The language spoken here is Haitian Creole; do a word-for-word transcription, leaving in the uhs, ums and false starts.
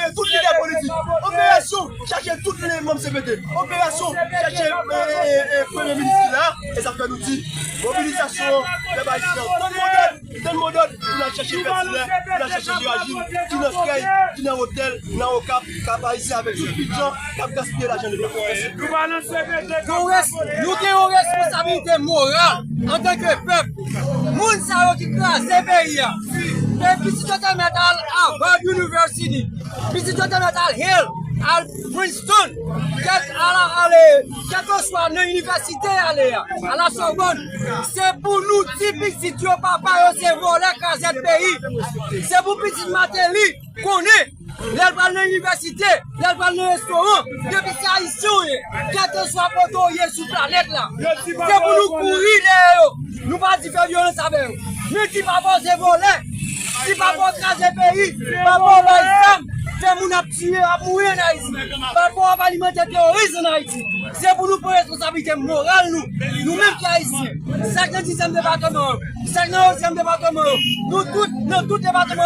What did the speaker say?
gaye tout lidè politik. Operasyon chache tout manm C P T. Operasyon chache, e, e, e, premye minis ki la. E sa fè nou di, mobilizasyon, pèp ayisyen, tann mo dòd, tann mo dòd, pou n al chache Fètilè, pou n al chache Jerajin, ki nan Krèy, ki nan Otèl, nan Okap, k ap ayisyen avèk tout pijan, k ap gaspiye lajan leta. Mèsi. Gon res-, nou gen yon responsablite moral antanke pèp. Moun sa yo ki kraze peyi a. E pitit yo te mèt al Harvard University. Pitit yo te mèt al Yale, al Princeton, kèk, al, al, kèlkeswa nan inivèsite y ale a, a la Sorbonne. Se pou nou di pitit yo papa yo se vòlè krazèt peyi. Se pou pitit Martelly konnen, lè l pral nan inivèsite, lè l pral nan restoran, depi se ayisyen w ye, kèlkeswa kote w ye sou planèt la, se pou nou kouri dèyè yo. Nou pa di fè vyolans avè yo. Men di papa w se vòlè, di papa w kraze peyi, papa w bay zam, fè moun ap tiye, ap mouri ann Ayiti. Papa w ap alimante teworis ann Ayiti. Se pou nou pran responsablite moral nou, nou menm ki ayisyen. Sa k nan dizyèm depatman yo, sa k nan onzyèm depatman yo, nou tout, nan tout depatman